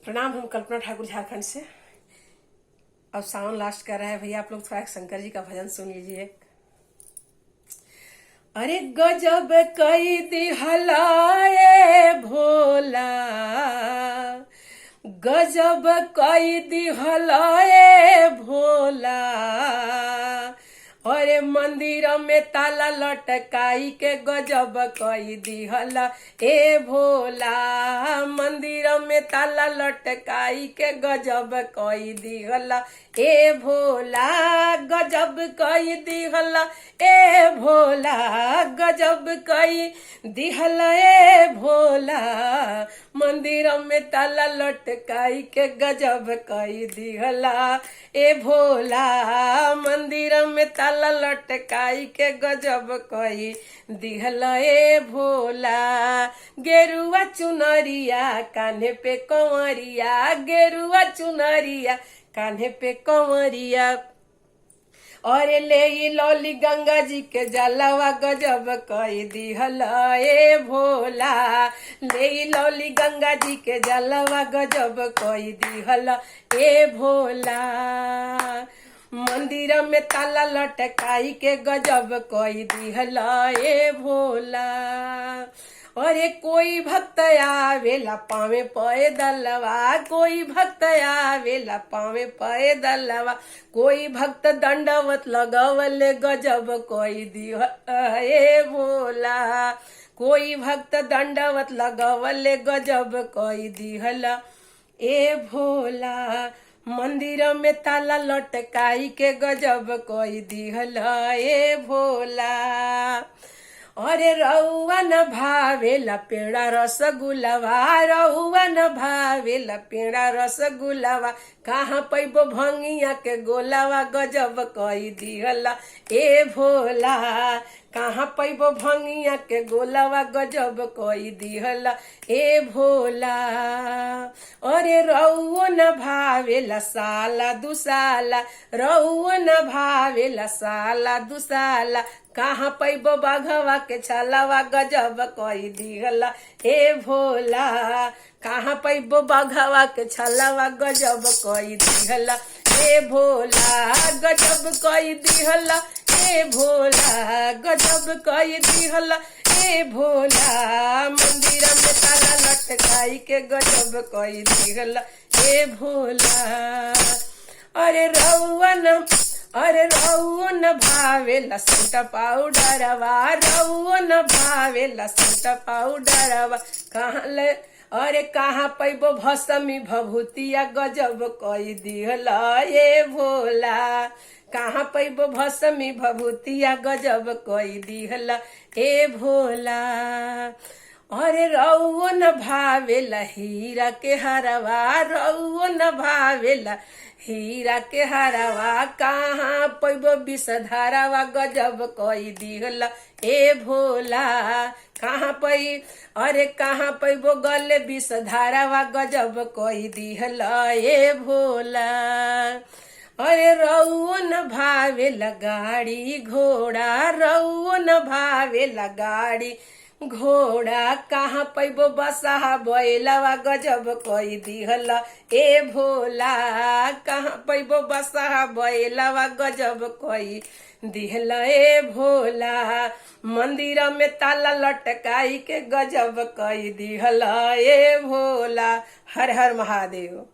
प्रणाम। हम कल्पना ठाकुर झारखंड से। अब सावन लास्ट कर रहा है भैया, आप लोग थोड़ा शंकर जी का भजन सुन लीजिए। अरे गजब कई दिहलाए भोला, गजब कई दिहलाए भोला। अरे मंदिर में ताला लटकाई के गजब कई दिहला ए भोला। मंदिर में ताला लटकाई के गजब कई दिहला ए भोला। गजब कई दिहला ए भोला, गजब कई दिहला ए भोला। मंदिर में ताला लटकाई के गजब कई दिहला ए भोला। मंदिर में ताला लटकाई के गजब कई दिहला ए भोला। गेरुआ चुनरिया कान्हे पे कंवरिया, गेरुआ चुनरिया कान्हे पे कंवरिया। अरे ले ई लौली गंगा जी के जलवा गजब कई दिहला ए भोला। ले ई लौली गंगा जी के जलवा गजब कई दिहला ए भोला। मंदिर में ताला लटकाई के गजब कई दिहला ए भोला। अरे कोई भक्त आवेला पावे पैदलवा, कोई भक्त आवेला पावे पैदलवा। कोई भक्त दंडवत लगवले गजब कोई दिह ए भोला। कोई भक्त दंडवत लगवले गजब कोई दिहला ए भोला। मंदिर में ताला लटकाई के गजब कोई दिहला ए भोला। अरे रउआ न भावेला पेड़ा रसगुलवा, रउआ न भावेला पेड़ा रसगुलवा। कहाँ पैबो भंगिया के गोलावा गजब कई दिहला ए भोला। कहाँ पैबो भंगिया के गोलावा गजब कई दिहला ए भोला। अरे रउओ न भावेला साला दुसाला, रउओ न भावेला साला दुसाला। कहाँ पैबो बाघवा के छलवा गजब कई दिहला ए भोला। कहाँ पैबो बाघवा के छलवा गजब कई दिहला ए भोला। गजब कई दिहला ए भोला, गजब कई दिहला ए भोला। मंदिर में ताला लटकाई के गजब कई दिहला ए भोला। अरे रउआ न, अरे रउओ न भावेला सेंट पाउडरवा, रउओ न भावेला सेंट पाउडरवा। कहाँ ले, अरे कहाँ पैबो भसमी भभूतिया गजब कई दिहला ए भोला। कहाँ पैबो भसमी भभूतिया गजब कई दिहला ए भोला। अरे रउओ न भावेला हीरा के हरवा, रउओ न भावेला हीरा के हरवा। कहाँ पैबो विषधारावा गजब कई दिहला ए भोला। कहाँ पै, अरे कहाँ पैबो गले विषधारावा गजब कई दिहला ए भोला। अरे रउओ न भावेला गाड़ी घोड़ा, रउओ न भावेला गाड़ी घोड़ा। कहाँ पैबो बसहा बैलवा गजब कई दिहला ए भोला। कहाँ पैबो बसहा बैलवा गजब कई दिहला ए भोला। मंदिर में ताला लटकाई के गजब कई दिहला ए भोला। हर हर महादेव।